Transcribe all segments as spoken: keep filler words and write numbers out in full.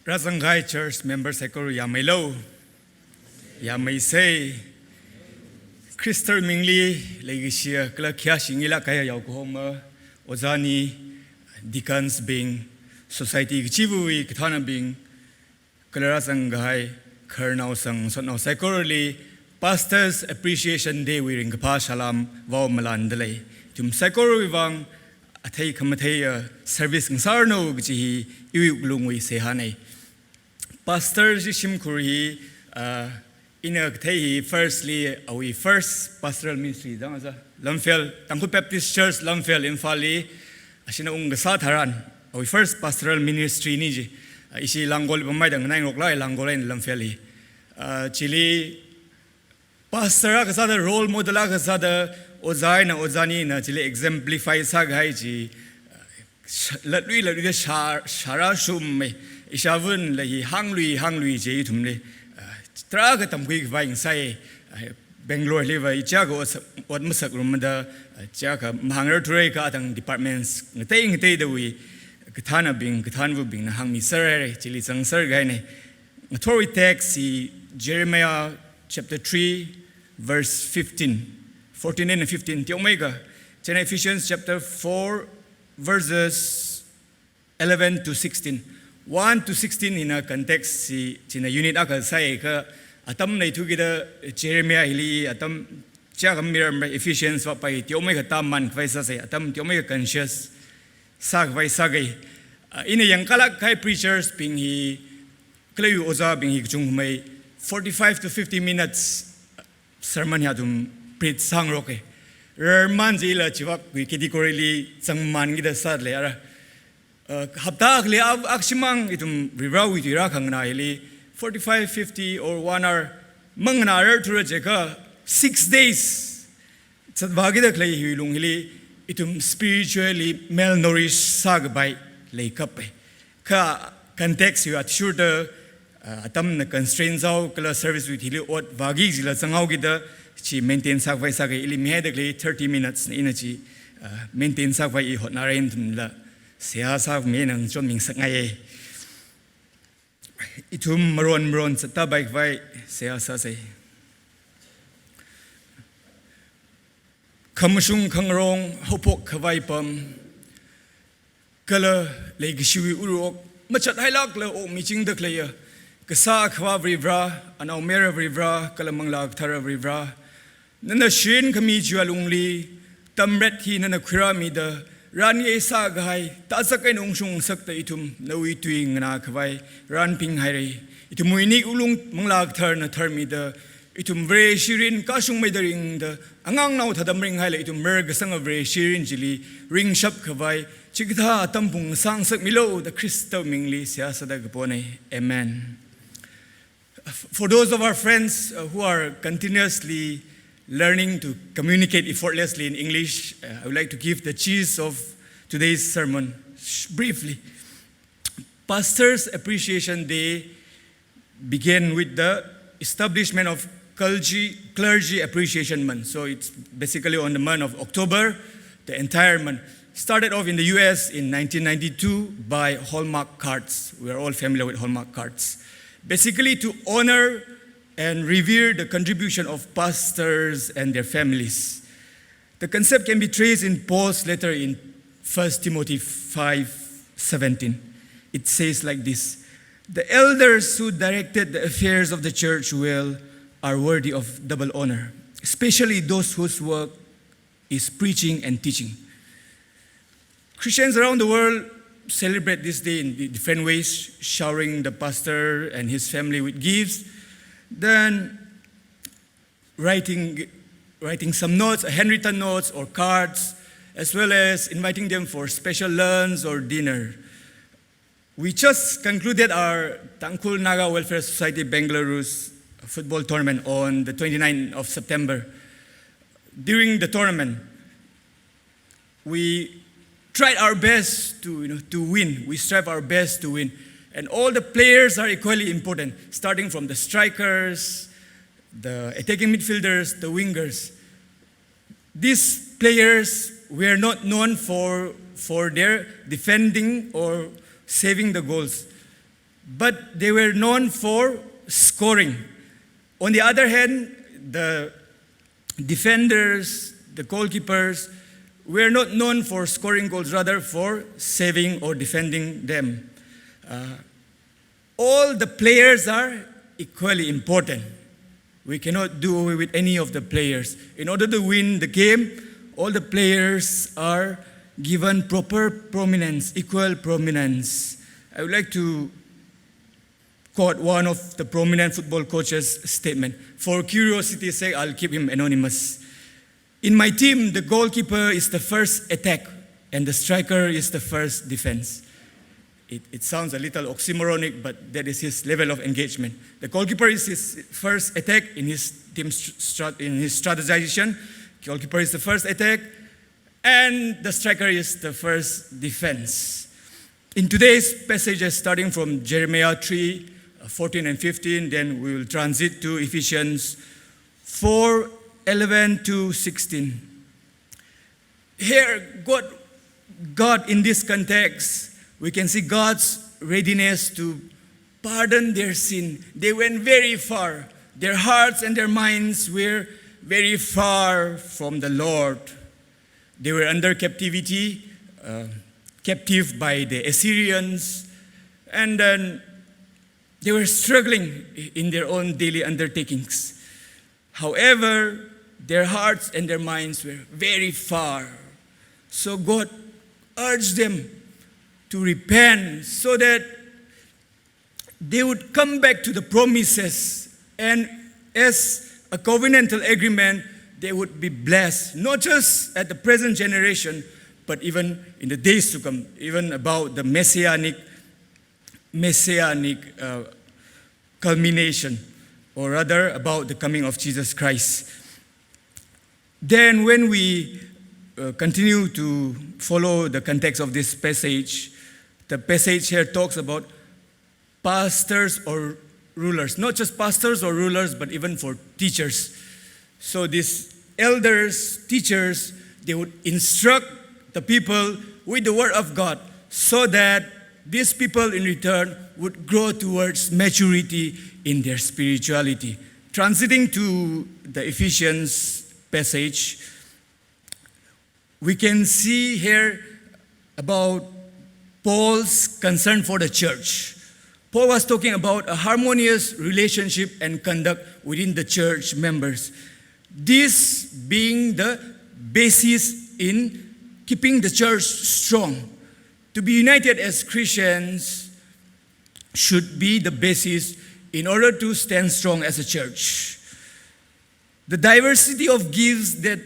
Rāzangkahai church member saikora yāmeilo. Yāmeisei. Khrista mingli leikashiya kala khayāshingla kaya yaokahoma, ojāni, deacons bing, society kachivawui kathānabing, kala rāzangkahai khararnao sang sotnao saikorali Pastors Appreciation Day wui ringkaphā salam vaomalandalei. Ithum saikorawui vang athei khamatheiya service ngasāranu kaji hi iwui wuklungwui seihānei. Pastor chi shimkhur hi, ah, ina kathei hi firstly, awui first pastoral ministry zangsa Lamphel, Tangkhul Baptist Church, Lamphel, Imphalli, ashina ungkasā tharan, awui first pastoral ministry ni chi, ah, ishi Langol pamhaida nganaingaroklāka, Langol eina Lamphel hi. Ah, chili pastor akha sāda, role model akha sāda, ojā eina ojānina chili exemplify sākahai chi, ah, sha-, latlui latluida shā-, shārāshungmei, ishāvānla hi hānglui hānglui chi ithumli, ah, tarākha tamkhuikhavai ngasai, ah, Bangalore liva ichākha ot sa-, ot masakrumda, ah, chākha mahāngrarthura kha atang departments ngatei ngateidawui kathānabing, kathānvabingna hāngmiserhaira, chili zangserkahainei. Ngathorwui text hi Jeremiah chapter three, verse fifteen, fourteen and fifteen teomeikha, chieina Ephesians chapter four, verses eleven to sixteen. One to sixteen hina context chi, china unit akha sāakha, atam leithukida Jeremiah hili atam chākha mirarmara, Ephesians vāpai teomeikha tāmankhavai sāsei, atam teomeikha conscious sākhavai sākei. Ah, ina yangkālākkahai preachers bing hi, kala iwui ojābing hi kachungkhamei forty-five to fifty minutes sermon hi athum preach sāngarokei. Rarman chila chivakwui category li zangmankida sālei ara. Uh, hapta akhali ak-, akhashimang ithum Varivarāwui tui rākhanganā hili forty-five, fifty or one hour manganārarthura jiakha six days zatvākida khalei hiwui lung hili ithum spiritually malnourished sākapai leikapai. Kha context hiwui athishurda, uh, atamna constraint sāhao kala service wui thili ot vāki kajila zanghaokida chi maintain sākhavai sākei. Ili mihaida khalei thirty minutes na ina chi, uh, maintain sākhavai i hotnāra, nathumla seihā sāmi, nang chonmi ngasakngaiye. Ithum maron maron zattāpaikhavai seihā sāsei. Khamashung khangarong, haophok khavai pam, kala leikashiwui urok machathailākla okmichingda khaleiya Kasā Akhava Varivarā, Anaomayara Varivarā, kala Manglā Kathara Varivarā, nana shirinkhami chiwui alungli tamret hi nana khuirāmida, rāngai sākahai tāzak eina ungshung ngasakta ithum nawui tui nganākhavai rānpinghaira. Ithumwui nik wuklung Manglā Katharana tharmida, ithum Vareshi mirin kashungmeida ringda, angangnao thāda maringhaila ithum markasanga Vareshi mirin chili ringshapkhavai chikathā atam pung sāngasakmilu da Khrista mingli seihā sāda kaponei. Amen. For those of our friends, uh, who are continuously learning to communicate effortlessly in English, uh, I would like to give the gist of today's sermon sh-, briefly. Pastors Appreciation Day began with the establishment of Clergy, Clergy Appreciation Month. So it's basically on the month of October, the entire month. Started off in the U S in nineteen ninety-two by Hallmark cards. We are all familiar with Hallmark cards. Basically to honor and revere the contribution of pastors and their families. The concept can be traced in Paul's letter in First Timothy five seventeen. It says like this, "The elders who directed the affairs of the church well are worthy of double honor, especially those whose work is preaching and teaching." Christians around the world celebrate this day in di-, different ways, showering the pastor and his family with gifts, then writing, writing some notes, handwritten notes or cards, as well as inviting them for special lunch or dinner. We just concluded our Tangkhul Naga Welfare Society Belarus football tournament on the twenty-ninth of September. During the tournament, we tried our best to, you know, to win. We strive our best to win. And all the players are equally important, starting from the strikers, the attacking midfielders, the wingers. These players were not known for, for their defending or saving the goals. But they were known for scoring. On the other hand, the defenders, the goalkeepers, were not known for scoring goals, rather for saving or defending them. Uh, all the players are equally important. We cannot do away with any of the players. In order to win the game, all the players are given proper prominence, equal prominence. I would like to quote one of the prominent football coaches' statement. For curiosity's sake, I'll keep him anonymous. "In my team, the goalkeeper is the first attack and the striker is the first defense." It, it sounds a little oxymoronic, but that is his level of engagement. The goalkeeper is his first attack in his team strat- in his strategization. Goalkeeper is the first attack, and the striker is the first defense. In today's passages, starting from Jeremiah three, uh, fourteen and fifteen, then we will transit to Ephesians four, eleven to sixteen. Here, God, God, in this context, we can see God's readiness to pardon their sin. They went very far. Their hearts and their minds were very far from the Lord. They were under captivity, uh, captive by the Assyrians, and then they were struggling in their own daily undertakings. However, their hearts and their minds were very far. So God urged them to repent so that they would come back to the promises, and as a covenantal agreement, they would be blessed, not just at the present generation, but even in the days to come, even about the messianic, messianic, uh, culmination, or rather about the coming of Jesus Christ. Then, when we, uh, continue to follow the context of this passage, the passage here talks about pastors or rulers, not just pastors or rulers, but even for teachers. So these elders, teachers, they would instruct the people with the word of God so that these people in return would grow towards maturity in their spirituality. Transiting to the Ephesians passage, we can see here about Paul's concern for the church. Paul was talking about a harmonious relationship and conduct within the church members, this being the basis in keeping the church strong. To be united as Christians should be the basis in order to stand strong as a church. The diversity of gifts that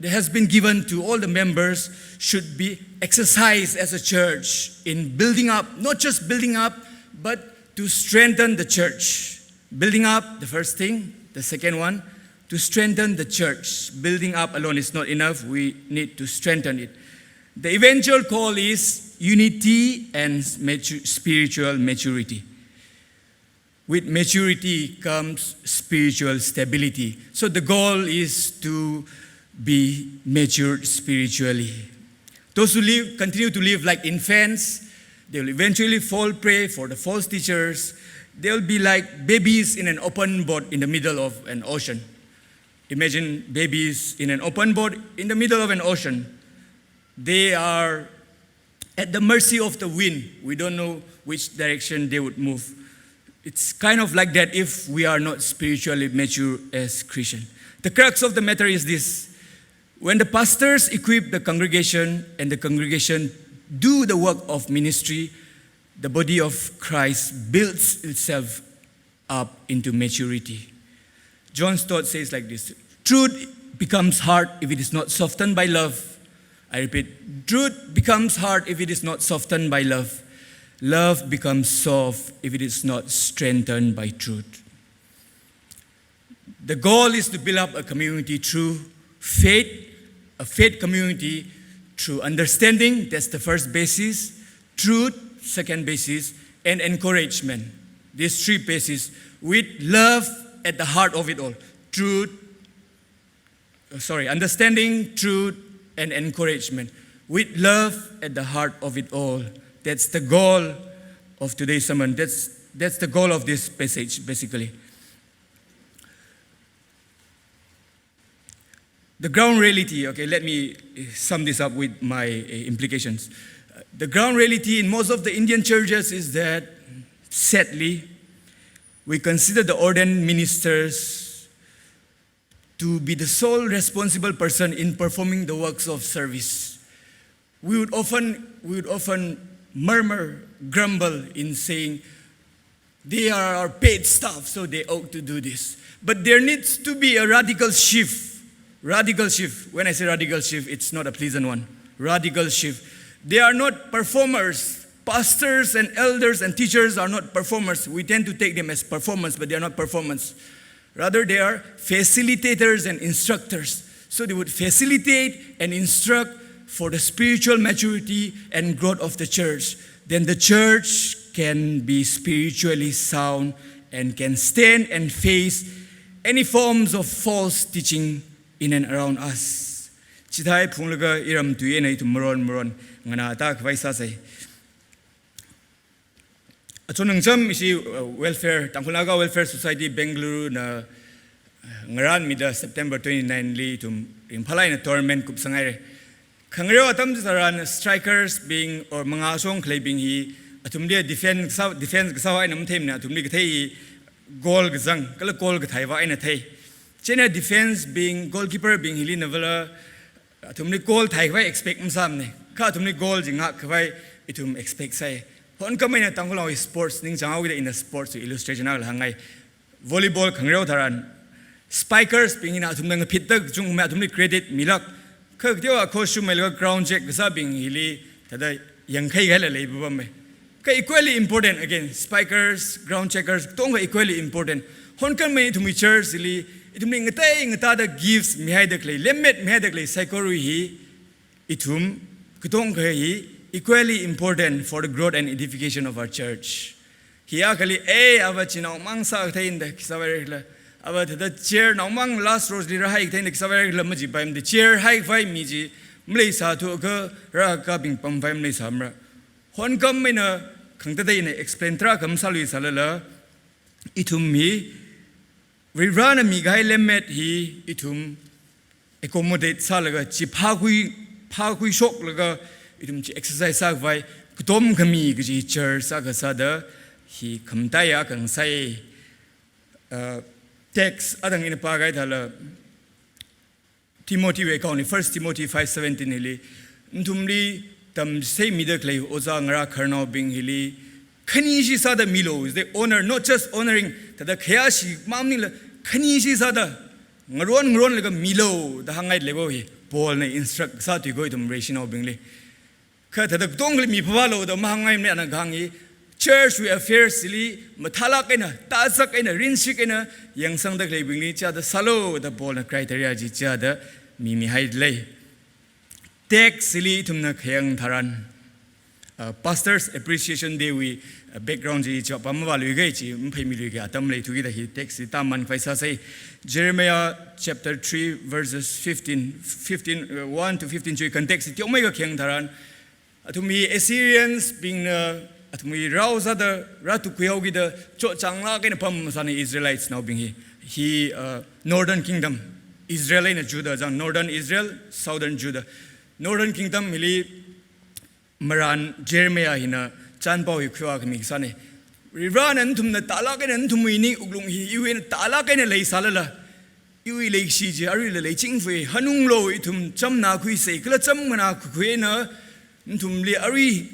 has been given to all the members should be exercised as a church in building up, not just building up, but to strengthen the church. Building up, the first thing. The second one, to strengthen the church. Building up alone is not enough. We need to strengthen it. The eventual call is unity and matu- spiritual maturity. With maturity comes spiritual stability. So the goal is to be matured spiritually. Those who live, continue to live like infants, they will eventually fall prey for the false teachers. They will be like babies in an open boat in the middle of an ocean. Imagine babies in an open boat in the middle of an ocean. They are at the mercy of the wind. We don't know which direction they would move. It's kind of like that if we are not spiritually mature as Christian. The crux of the matter is this. When the pastors equip the congregation and the congregation do the work of ministry, the body of Christ builds itself up into maturity. John Stott says like this: "Truth becomes hard if it is not softened by love." I repeat, truth becomes hard if it is not softened by love. Love becomes soft if it is not strengthened by truth. The goal is to build up a community through faith, a faith community through understanding, that's the first basis, truth, second basis, and encouragement. These three bases, with love at the heart of it all. Truth, uh, sorry, understanding, truth, and encouragement. With love at the heart of it all. That's the goal of today's sermon. That's That's the goal of this passage, basically. The ground reality, okay, let me sum this up with my uh, implications. Uh, The ground reality in most of the Indian churches is that, sadly, we consider the ordained ministers to be the sole responsible person in performing the works of service. We would often, we would often murmur, grumble in saying, "They are our paid staff, so they ought to do this." But there needs to be a radical shift. Radical shift. When I say radical shift, it's not a pleasant one. Radical shift. They are not performers. Pastors and elders and teachers are not performers. We tend to take them as performers, but they are not performers. Rather, they are facilitators and instructors. So they would facilitate and instruct for the spiritual maturity and growth of the church. Then the church can be spiritually sound and can stand and face any forms of false teaching in and around us. Chithākha phunglaga iram tui eina ithum maron maron nganāda khavai sāsei. Achon nangcham ishi, uh, welfare, Tangkhul Naga Welfare Society Bengaluru na, uh, ngarānmida September twenty-nine li ithum ringphālāk eina tournament kupsanghaira. Khangareo atam chitharan strikers bing or mangā shong khaleibing hi athumli defense kasā, defense kasā eina matheimana, athumli kathei hi goal kazang, kala goal katheiva eina thei. Chieina defense bing, goalkeeper bing hili navala athumli goal theikhavai expect masāmana. Kha athumli goal chi ngākkhavai ithum expect sāi. Honkam eina Tangkhulnao hi sports ningchānghaokida ina sports illustration akha hāngngai. Volleyball khangareo tharan spikers bing hina athumna ngaphitda kachungkha athumli credit milāk. Kha kateowa costume mailaga ground check kasābing hili thāda yangkhai kahaila leipapamma. Kha equally important again, spikers, ground checkers, katonga equally important. Honkam eina ithumwui church li, ithumli ngatei ngatāda gifts mihaida khalei, lemmet mihaida khalei, saikora hi, ithum, katonga hi, equally important for the growth and edification of our church. Hi akhali, eh, ava chinaomang sākathei eina da khisāvai rikhala. Ava thāda chair naomang last rows li rāhaikathei eina da khisāvai rikhala majipaimada chair haikhavai mi chi, maleisāthu kha rākabing pamvai maleisāmara. Honkam eina khangatei eina explain tarākha masāluisālala, ithum hi, Varivarana mikahai lemmet hi ithum accommodate sālaga, chi phākhui, phākhuishoklaga, ithum chi exercise sākhavai, katom khami kaji church sākha sāda, hi khamataiya khangasai, uh, text adang ina pākahai thāla, Timothy wui account li, First Timothy five seventeen hili, nathumli tamchitheimida khalei ojā ngarā khararnaobing hili, khanishi sāda milu, is the honor, not just honoring, thāda khayāshi mang maningla, khanishi sāda, ngaron ngaronlaga milu, da hāngngai leiwo hi, Paulna instruct sāthui ko ithum vareshinaobingli. Kha thāda katongali mi phāphālu da mahāngngaimanei, ana kahāng hi, church wui affairs li mathālāk eina, tāzak eina, rinshik eina, yangsangda khaleibingli chithāda sālu da Paulna criteria chi chithāda mimihai lei. Text li ithumna khayang tharan, uh, Pastors Appreciation Day wui, uh, background chi chapa mavāluikahai chi, maphaimiluikahai atam leithukida hi text chi tāman khavai sāsei. Jeremiah chapter three verses fifteen, fifteen, uh, one to fifteen chi context chi teomeikha khayang tharan, athum hi Assyrians bingna athumwui rao sāda rātukkhuihaokida chotchānglāk eina pamsāna Israelites naobing hi. Hi, uh, Northern Kingdom, Israel eina Judah zang, Northern Israel, Southern Judah. Northern Kingdom hili marān Jeremiah hina chānpao hi khuiwa khami kasāna. Varivarana nathumna tālāk eina nathumwui ning wuklung hi iwui eina tālāk eina leisālala, iwui leikashi chi aruila leichingfui, hanunglu ithum chamna khuisei, kala chamna khuikhui eina nathumli arui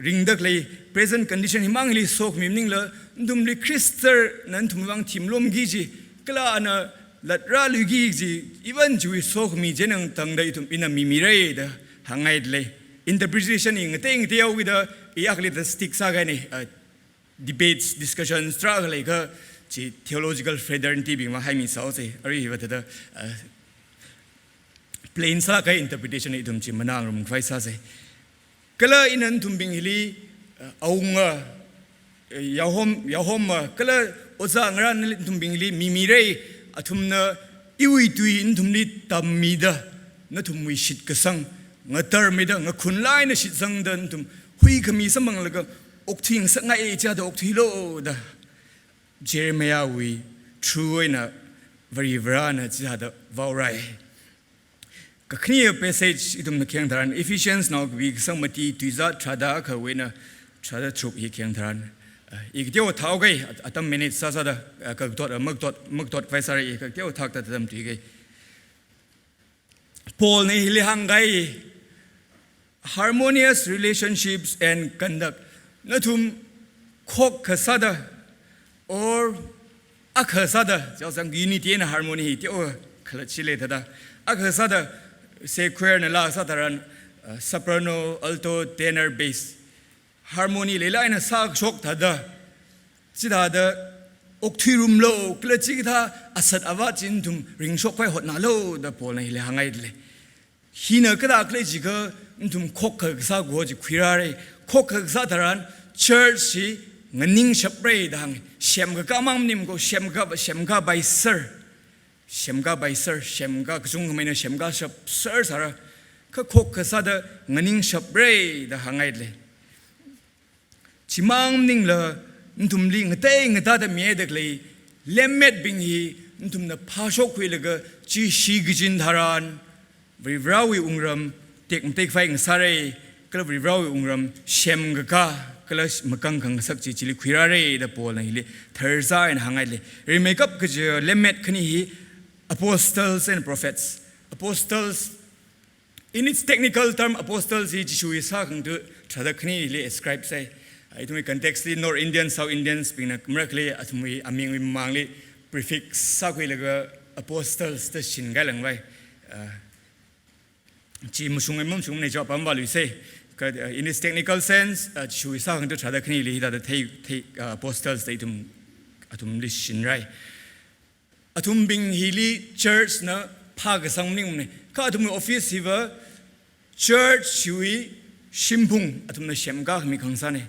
ringda khalei present condition himangli sokhami maningla, nathumli Khristana nathumwui vang thimlomki kaji, kala ana latrāluiki kaji, even chiwui sokhami chieina tangda ithum ina mimira da hāngngai lei. Interpretation hi ngatei ngateihaokida, i akhali thāda stick sākahaina, uh, debates, discussions tarākha leikha, chi theological fraternity bingva haimi sāhaosei, arui hiva thāda, uh, plain sākahai interpretation ithum chi manā ngarum khavai sāsei. Kala ina nathumbing hili, uh, awunga, uh, yaohom, yaohoma, kala ojā ngarāna nathumbing hili mimira, athumna iwui tui nathumli tammida, nathumwui shitkasang, ngatarmida, ngakhunlāk eina shitsangda nathum huikhami samphanglaga, okthuingasakngai, chithāda okthuilu da Jeremiahwui through eina Varivarana chithāda vaorai. Kakhane passage ithumna khayang tharan, Ephesians nao kapi kasang mati tuizā tharāda akhawui eina tharāda tharuk hi khayang tharan, eh, i kateo thāhaoki, at-, atam minute sāsāda, eh, kakatot, eh, makatot, makatot khavai sāra, i kateo thākta atam tuiki. Paulna hili hāngkahai, harmonious relationships and conduct. Nathum khokkha sāda, or akha sāda, chao sang unity and harmony hi teo khalatchili thāda. Akha sāda, say choir na laa sā tharan, uh, soprano, alto, tenor, bass. Harmony leilāk eina sāshok thāda. Chithāda okthuirumlu, kala chikathā asat avā chi nathum ringshok khavai hotnalu da Paulna hili hāngngaile. Hina kathāda khalei jiakha nathum khokkha kasā kaho chi khuirāra. Khokkha kasā tharan church hi nganingshapra da hānga. Semkakā mang maningmana ko, semkakā, semkakā bai sir. Semkakā bai sir, semkakā kachungkhameina semkakā shap sir sāra. Kha khokkha sāda nganingshapra da hāngngaile. Chimang maningla, nathumli ngatei ngatāda mihaida khalei lemmetbing hi nathumna phāshokkhuilaga chi shichin tharan, Varivarawui wungram tekmateikhavai ngasāra, kala Varivarawui wungram semkakā kala makang khangasak chi chili khuirāra da Paulna hili tharzā eina hāngngaile. Rimeikap kaji lemmet khani hi apostles and prophets. Apostles, in its technical term, apostles hi Jishuwui sākhangatha tharāda khanili ascribe sāi. Ithumwui context li North Indian, South Indians bingna marakli athumwui amingwui mamangli prefix sākhuilaga apostles da shinkahailāngvai. Uh, chi mashung mamashungmana, chao apam vāluisei. Kha, uh, in its technical sense, uh, Jishuwui sākhangatha tharāda khanili hithāda thei, thei, uh, apostles da ithum, athumli shinrai. Athumbing hili church na phākasang maningmana. Kha athumwui office hiva church wui shimphung athumna semkākhami khangasāna.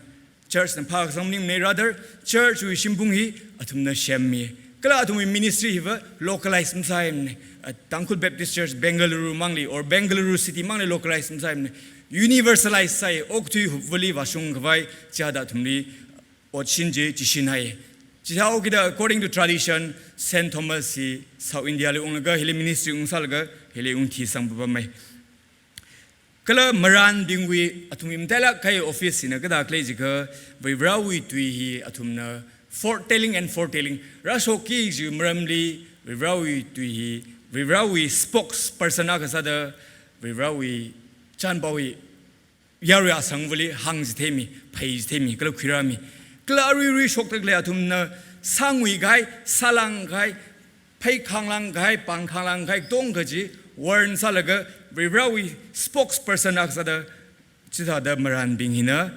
Church na phākasang maningmana, rather church wui shimphung hi athumna semmi. Kala athumwui ministry hiva localize masāmana. Uh, Tangkhul Baptist Church Bengaluru mangli or Bengaluru city mangli localize masāmana. Universalize sāi, okathui hupvali vāshungkhavai chithāda athumli ot shin chi, chi shinhai. Chithāhaokida, according to tradition, Saint Thomas hi South India li unglaga, hili ministry ungsālaga, hili ungthisang papamhai. Kala marānbingwui athumwui matailāk kahai office hina kathāda khalei jiakha, Varivarawui tui hi athumna foretelling and foretelling. Rāshokki kaji maramli, Varivarawui tui hi, Varivarawui spokesperson akha sāda, Varivarawui chānpaowui yarui asangvali hāngchitheimi, pheichitheimi, kala khuirāmi. Kala aruirui shokda khalei athumna sānguikahai, sālāngkahai, pheikhānglāngkahai, pāngkhānglāngkahai, katonga chi warn sālaga Varivarawui spokesperson akha sāda, chithāda marānbing hina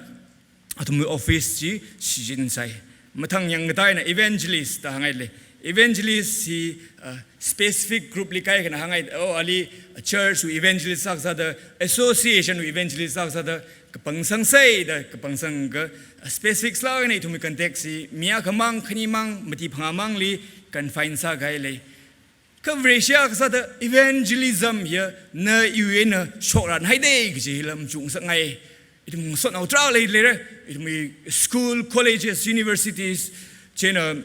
athumwui office chi shichin sāi. Mathang yangkatā eina evangelist da hāngngaile. Evangelist hi, uh, specific group li kaikhana hāngngai, oh, ali church wui evangelist akha sāda, association wui evangelist akha sāda, kapangsangsei da, kapangsangakha, uh, specific sālāk eina ithumwui context hi mi akhamang, khanimang, mati phangāmangli confine sākahaile. Kha Vareshi akha sāda evangelism hiya na iwui eina shokranhaida kaji hila machukngasakngai. Ithum ngasotnao tarākha leilei. Ithumwui school, colleges, universities, chieina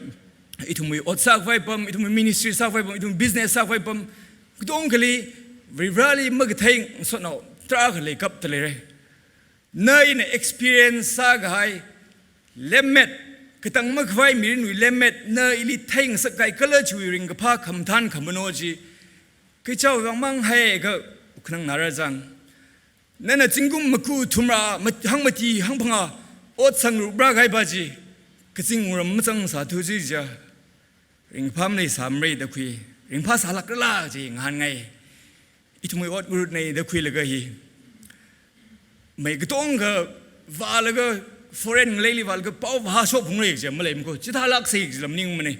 ithumwui ot sākhavai apam, ithumwui ministry sākhavai apam, ithumwui business sākhavai apam, katongali Varivarali makathei ngasotnao tarākha leikapta leira. Na ina experience sākahai lemmet, katang makhavai mirinwui lemmet, na ili theingasakkahai kala chiwui ringkaphā khamathān khamano chi, kachao vangmang haiakha khanang nara zang. Nana zingkum maku thumrā, mat-, hangmati, hangphangā, ot sangrupra kahai pa chi, kazing wungram mazangsāthu chi ja, ringphā maleisāmara da khui, ringphā sālākrala chi ngahānngai. Ithumwui ot ngarutna da khuilaga hi, mei katonga vālaga foreign ngaleili vālaga pao vāshok phungra kaji maleimana ko, chithālāksei kaji lam maningmana.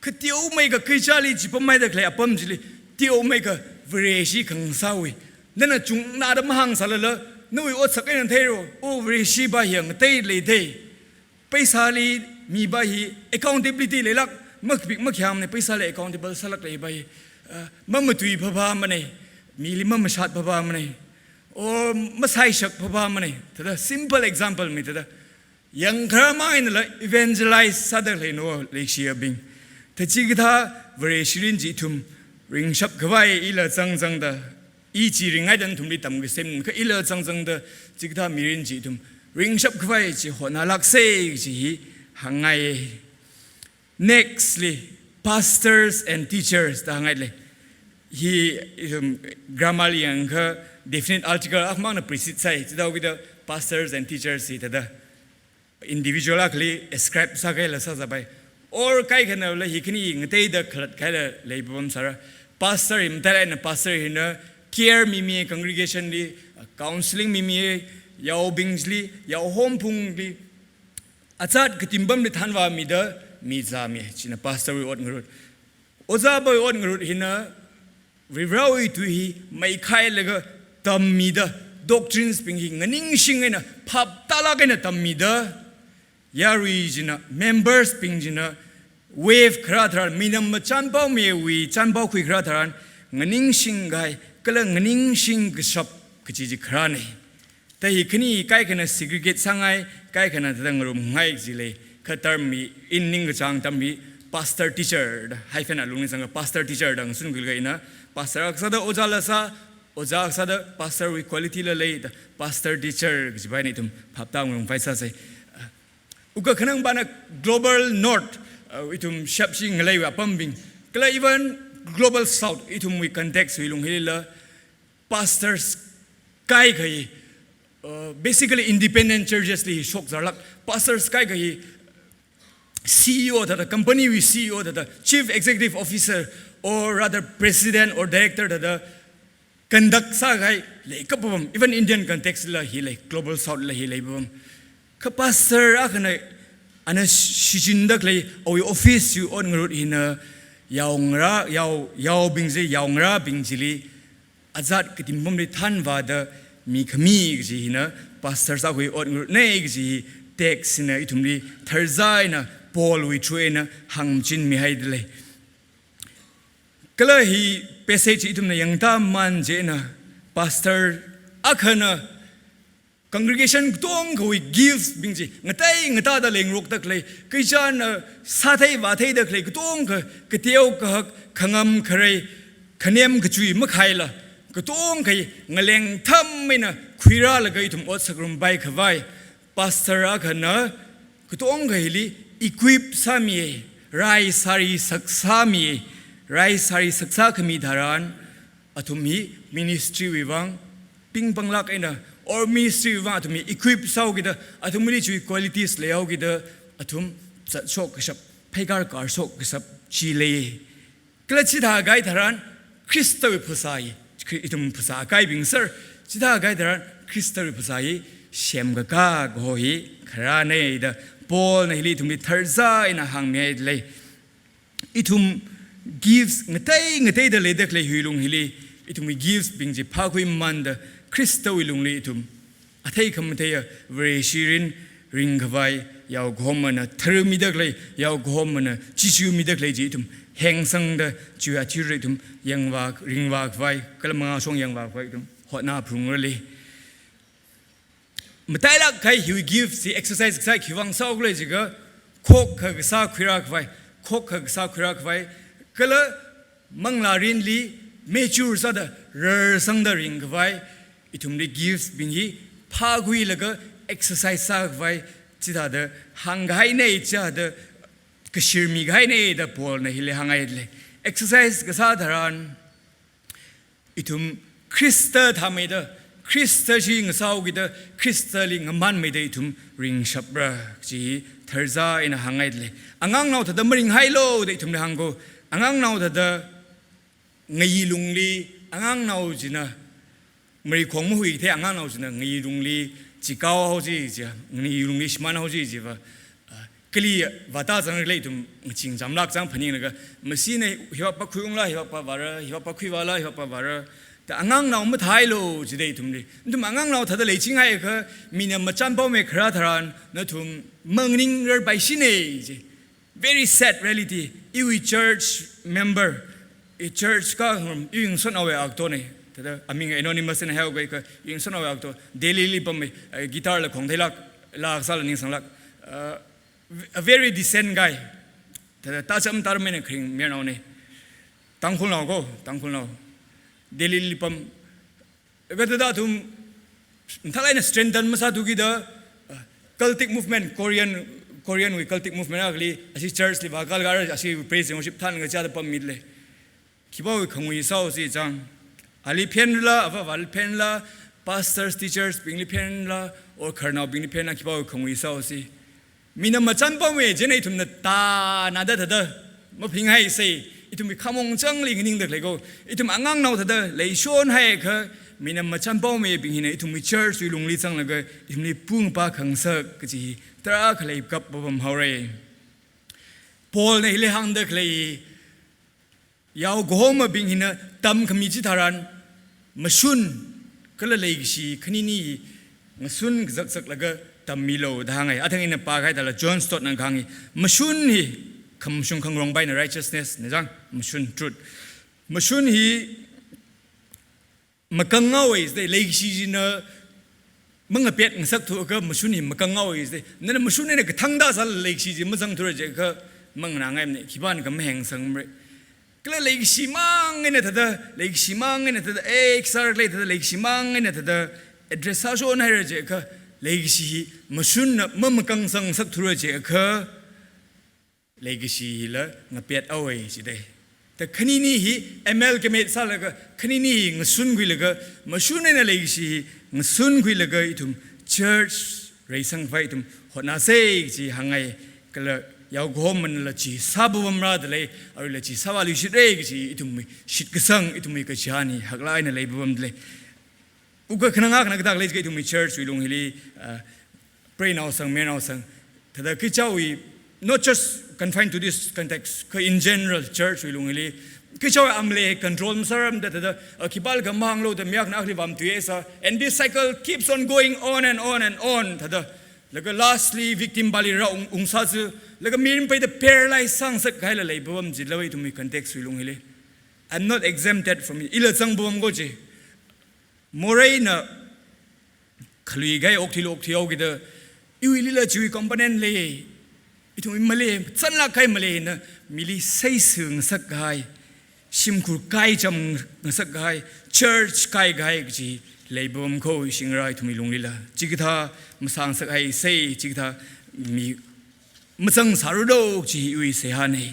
Kha teomeikha kachali chipamhaida khalei apam chili, teomeikha Vareshi khangasāwui, nana chungnada mahāngsālala, nawui otsak eina theira, oh, Vareshi pa hi ngatei leidei. Paisāli mi pa hi accountability leilāk, makapik makhayāmana, paisāli accountable sālāk lei pa hi, uh, mamatui phaphamana, mili mamashat phaphamana, or masaishak phaphamana. Thāda simple example mi thāda. Yangkharar mang einala evangelize sāda leino leishiyabing. Thāda chikathā Vareshi mirin chi ithum ringshap khavai ila zangzangda, i chi ringngaida nathumli tamkasem kha ila zangzangda chikathā mirin chi ithum ringshap khavai chi hotnalāksa chi hi hāngngai. Next li, pastors and teachers da hāngngaile. Hi, um, grammar li yangakha definite article akhamangna precede sāi, chithāhaokida pastors and teachers hi thāda individual akhali ascribe sākahaila sāsāpai. Or kaikhanala hi khani ngateida khalatkhahaila leipapam sāra. Pastor hi matailāk eina pastor hina care mimi congregation li, counseling mimi yaobingli, yaohomphungli, azat katim pamli thanvāmida mi zāmi, china pastor wui ot ngarut. Ojāpa wui ot ngarut hina Varivarawui tui hi meikhailaga tammida, doctrines bing hi nganingshing eina phaptālāk eina tammida, yarui china, members bing china wave kharā tharan, minam machanpaomiwui chanpaokhui kharā tharan, nganingshing kahai kala nganingshing kashap kaji chi kharāna. Thāda hi khani kaikhana segregate sāngai, kaikhana thāda ngarumngai jilei. Kha term hi, in ningkachāng term hi pastor teacher da, hyphen alungli zanga pastor teacher da ngasun khuilaga ina, pastor akha sāda ojāla sā, ojā akha sāda pastor wui quality la lei da, pastor teacher kajipa eina ithum phaptā ngarumpai sāsai. Uka khanangpana Global North, uh, ithum shapshi ngaleiwui apambing, kala even Global South, ithumwui context wui lung hilila, pastors kaikha hi, uh, basically independent churches li shokzārlāk. Pastors kaikha hi C E O thāda, company wui C E O thāda, chief executive officer, or rather president or director thāda conduct sākahai leikapam, even Indian context la hi lei, Global South la hi leipapam. Kha pastor akhana, ana shichinda khalei awui office wui ot ngarut hina, yaongarā, yao, yaobing chi, yaongarābing chili azat katim pamli thanvāda mikhami kaji hina pastor sākhui ot ngarutna kaji hi text hina ithumli tharzā eina Paul wui through eina hāngchinmihaida lei. Kala hi passage ithumna yangtāman chieina pastor akhana congregation katongkhawui gifts bing chi ngatei ngatāda leingarokda khalei, kachāna sāthei vātheida khalei katongkha, kateo kahak, khangam kharei, khanem kachui makhaila, katongkha hi ngaleng tham eina khuirālaga ithum ot sāngarumpai khavai, pastor akhana katongkha hili equip sāmi, rai sāri saksāmi, rai sāri saksākhami tharan, athum hi ministry wui vang pingpanglāk eina, or ministry wui vang athum hi equip sāhaokida, athumli chiwui qualities leihaokida, athum zatshok kashap, pheikar karshok kashap chi lei. Kala chithākahai tharan, Khristawui phasā hi, Khri-, ithum phasā kahaibing sir, chithākahai tharan, Khristawui phasā hi semkakā kaho hi kharāna da, Paulna hili ithumli tharzā eina hāngmihaida lei. Ithum gifts ngatei ngateida leida khalei hiwui lung hili, ithumwui gifts bing chi phākhuimanda, Khristawui lungli ithum athei khamatheiya Vareshi mirin ringkhavai, yaokahomana tharmida khalei, yaokahomana chichumida khalei chi ithum hengsangda, chiwui athishurda ithum yangvā, ringvā khavai, kala mangāshong yangvā khavai ithum hotnāphalungra lei. Matailāk kahai hiwui gift chi exercise kasā khiwui vang sāhaokhala jiakha, khokkha kasā khuirā khavai, khokkha kasā khuirā khavai, kala manglā mirinli mature sāda rarsangda ringkhavai, ithumli gifts bing hi phākhuilaga exercise sākhavai, chithāda hāngkahaina, chithāda kashirmikahaina da Paulna hili hānghaida lei. Exercise kasā tharan, ithum Khrista thāmeida, Khrista chi ngasāhaokida, Khristali ngamānmeida ithum ringshapra chi tharzā eina hānghaida lei. Angangnao thāda maringhailu da ithumli hāngko, angangnao thāda ngayi lungli, angangnao china, marikhong mahuithei angangnao china ngayi lungli chikao haoji jiakha, ngayi lungli shimān haoji jiakha, ah, kali vātā zanglaga ithum ngaching chamlāk chang phaninglaga, masina hivākpa khuiungla, hivākpa vāra, hivākpa khuivāla, hivākpa vāra, da angangnao mathāhailu jida ithumli. Nathum angangnao thāda leichinghaiakha, mina machanpaome kharā tharan, nathum manganingrarpaishina ji. Very sad reality. Iwui church member, i church kahāng, iwui ngasotnaowui aktona. Thāda aming anonymous eina haihaoakha, iwui ngasotnaowui akto, Delhili pamme, eh, guitar la khongtheilāk, laa kasāla ningsanglāk. uh, a very decent guy. Thāda tācham tārmei eina kharing mayarnaona. Tangkhulnao ko, Tangkhulnao. Delhili pam. Kha thāda athum, mathālāk eina strengthen masāthu kida, uh, cultic movement, Korean, Korean wui cultic movement akhali, ashi church li vākalkar, ashi praise and worship thān kachāda pammi lei. Khipāwui khangui sāhaosi chang. Ali phenla, avāvali phenla, pastors, teachers bingli phenla, or khararnaobingli phenla, khipāwui khangui sāhaosi. Minam machan pamwe, chieina ithumna tānada thāda maphinghai sei, ithumwui khamong changli nganingda khalei ko. Ithum angangnao thāda leishon haiakha, minam machan pamwebing hina ithumwui church wui lungli zanglaga, ithumli pung pa khangasak kaji, tarākha leikap papam haora. Paulna hili hāngda khalei, yaokahomabing hina tamkhami chitharan, mashun kala leikashi khanini ngasun kazakzaklaga tammilu da hānga. Athang ina pākahai thāla John Stott na kahāng hi, mashun hi, khamashung khangarong pa eina righteousness na chang, mashun, truth. Mashun hi makanghaowa jida, leikashi china mangapet ngasakthuakha mashun hi makanghaowa jida. Nana mashun eina kathangda sālala leikashi chi mazangthura jiakha manganāngaimana, khipānakha mahengsangmara. Kala leikashi mang eina thāda, leikashi mang eina thāda, eh, khisāra khalei thāda, leikashi mang eina thāda, address sāshon haira jiakha, leikashi hi mashunna mamakangsang ngasakthura jiakha, leikashi hila ngapet haowa jida. Ta khanini hi amalgamate sālaga, khanini hi ngasunkhuilaga, mashun eina leikashi hi ngasunkhuilaga ithum church reisangkhavai ithum hotnāsa kaji hāngngai. Kala yaokahomanala chi sāpapamra da lei, aruila chi sāvāluishitra kaji ithumwui shitkasang, ithumwui kachihān hi haklāk eina leipapam da lei. Uka khanang akha na kadak lei jiakha ithumwui church wui lung hili, uh, preinaosang, mayarnaosang. Thāda kachichāwui, not just confined to this context, kha in general church wui lung hili, kachichāwui amale control masārarmada thāda, uh, khipālakha mahānglu da mi akhana akhali vāmatuiya sā. And this cycle keeps on going on and on and on, thāda. Laga lastly victim pali rāung, ungsā chi, laga mirin peida paralyze sāngasak kahaila leipapam jilava ithumwui context wui lung hili. I'm not exempted from it. Ila zangpapam ko chi. Moreina khalui kahai okthuilu okthuihaokida, iwuilila chiwui component lei, ithumwui malei, chanlāk kahai malei hina mili seisā ngasak kahai, shimkhur kaicham ngasak kahai, church kaikahai kaji leipapam ko shingra ithumwui lunglila. Chikathā masāngasak haisa, chikathā mi mazangsāralo kaji iwui seihāna.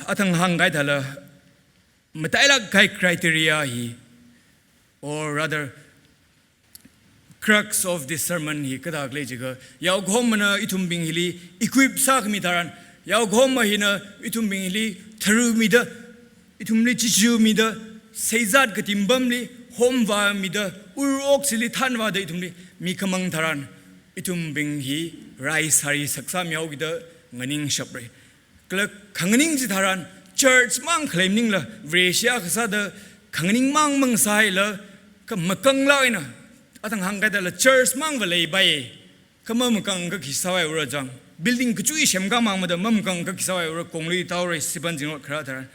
Athang hāngkahai thāla, matailāk kahai criteria hi, or rather, crux of this sermon hi kadak lei jiakha, yaokahomana ithumbing hili equip sākhami tharan, yaokahoma hina ithumbing hili tharumida, ithumli chichumida, seizat katingpamli homvāmida, ur-ok chili thanvāda ithumli mikhamang tharan, ithumbing hi rai sāri saksā mihaokida nganingshapra. Kala khanganing chitharan, church mang khalei maningla, Vareshi akha sāda khanganing mang mang sāhaila, kha makanglāk eina, athang hāngkahai thāla church mangva leipai, kha mamakangakha khi sāhaiura chang. Building kachui semkā mangmada mamakangakha khi sāhaiura, konglui taora, sipan zingrot kharā tharan.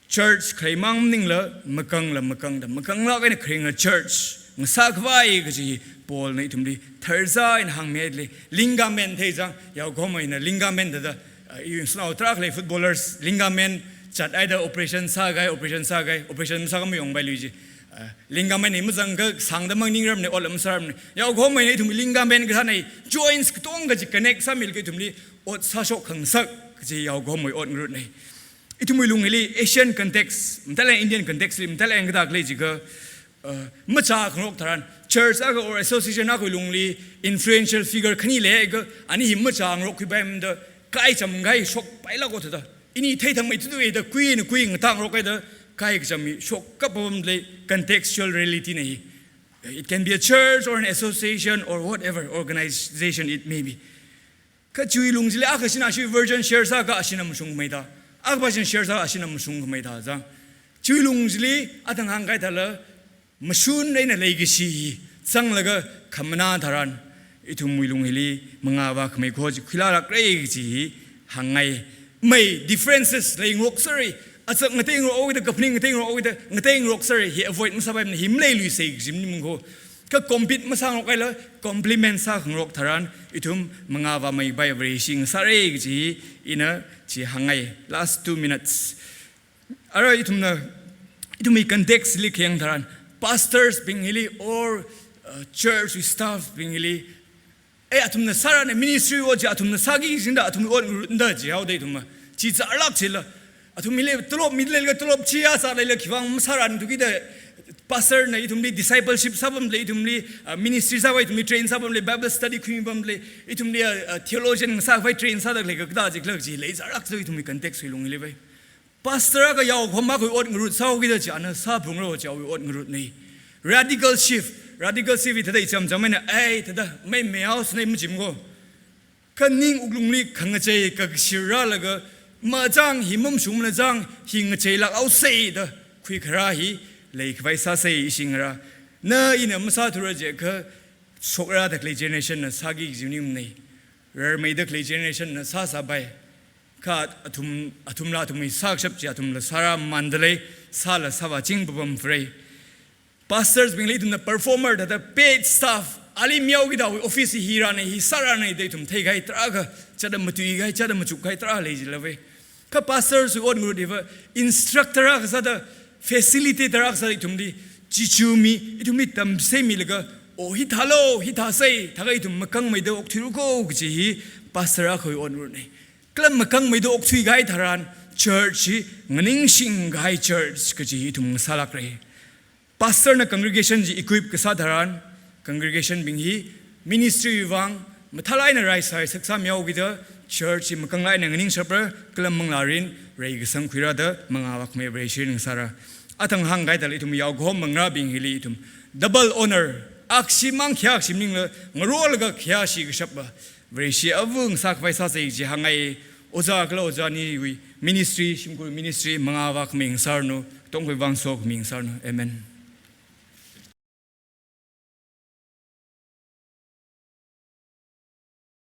Church khalei mang maningla, makangla makangda, makanglāk eina kharinga church ngasākhavai kaji Paulna ithumli tharzā eina hāngmihaida lei. Ligament thei chang, yaokahoma hina ligament thāda, uh, iwui ngasotnao tarākha lei footballers, ligament chathaida operation sākahai, operation sākahai, operation masākha mayongpailui ji. Uh, ligament hi mazangakha sāngda maningramna, otla masārarmana. Yaokahoma hina ithum ligament kathāna, joints katonga chi connect sāmilaga ithumli ot sāshok khangasak kaji yaokahomawui ot ngarutna. Ithumwui lung hili Asian context, matailāk Indian context li, matailāk kadak lei jiakha, uh, machā khangarok tharan, church akha or association akhawui lungli influential figure khani leiakha, ani hi machā ngarok khuipaimada, kaicham kahai shokpailāko thāda. Ini theithangmeithuda, da kuina kui ngatā ngarokhaida, kai kacham hi shokkap papam lei, contextual reality na hi. It can be a church or an association or whatever organization it may be. Kha chiwui lung chili akha shina ashiwui version share sāakha ashina mashungkhamei thā. Akhapa shina share sāakha ashina mashungkhamei thā chang. Chiwui lung chili athang hāngkahai thāla mashun eina leikashi hi zanglaga khamanā tharan, ithumwui lung hili mangā vākhamei kho chi khuilāklākra kaji hi hāngngai. Mai differences leingarok sāra, achak ngateingarok haokida, kaphaning ngateingarok haokida, ngateingarok sāra, hi avoid masāpaimana, hi maleiluisa kaji maningmana ko. Kha compete masāngarok haila, complement sākhangarok tharan, ithum mangāvāmeipai Vareshi ngasāra kaji ina chi hāngngai. Last two minutes. Ara ithumna, ithumwui context li khayang tharan, pastors bing hili or, uh, church wui staff bing hili, eh, athumna sārana, ministry ot chi athumna sāki jingda athum ot ngarutda jihaoda ithumva. Chi zārlāk chila. Athum hili tolop mileila tolop chiya sāleila khivang masāranu thuki da pastor na ithumli discipleship sāpamle, ithumli, uh, ministry sāvai ithumli train sāpamle, Bible study khuimipamle, ithumli, uh, uh, theologian sāvai train sāda khalei kathā jikhala chi lei zārlāk chi ithumwui context wui lungli vai. Pastor akha yaokhoma akhawui ot ngarut sāhaoki da chi ana sāphungra chi awui ot ngarutna. Radical shift, radical shift hi thāda ichamcham eina, ai, thāda, mai mai house na machimko. Kha ning wuklungli khangachei kakashir rālaga, machang hi mamashungmana chang hi ngacheilāk haosa da, khuikharā hi leikhavai sāsa ishi ngarā. Na ina masāthura jiakha, shokra da khalei generation na sāki kaji maningmana. Rarmeida khalei generation na sāsāpai. Kha athum, athumla athumwui sākashap chi athumla sārāmandalei, sāla sāvāching papam phalei. Pastors bingli ithumna performer thāda paid staff, ali mihaoki da awui office hi rāna, hi sārana da ithum theikahai tarākha, chāda matuikahai, chāda machukkahai tarā lei jilava. Kha pastors wui ot ngarut hiva, instructor akha sāda, facilitator akha sāda ithumli chichumi, ithumli tamseimilaga, o hithālo, hithāsa, thākha ithum makangmeida okthuiruko kaji hi pastor akhawui ot ngarutna. Kala makangmeida okthuikahai tharan, church hi nganingshingkahai church kaji hi ithum ngasālākra. Pastor na congregation chi equip kasā tharan, congregation bing hi ministry vang mathālāk eina raisai saksāmihaoki da, church hi makanglāk eina nganingshapra, kala manglārin reikasang khuira da mangāvākhamei Vareshi ngasāra. Athang hāngkahai thāli ithum yaokahom mangarābing hili ithum double honor, akshimang khayākshi maningla, ngarolaga khayāshi kashapva Vareshi ava ngasākhavai sāsa chi hāngngai. Ojā kala ojāniwui ministry, shimkhur ministry mangāvākhamei ngasāranu, tongkhui vang sokhami ngasāranu. Amen.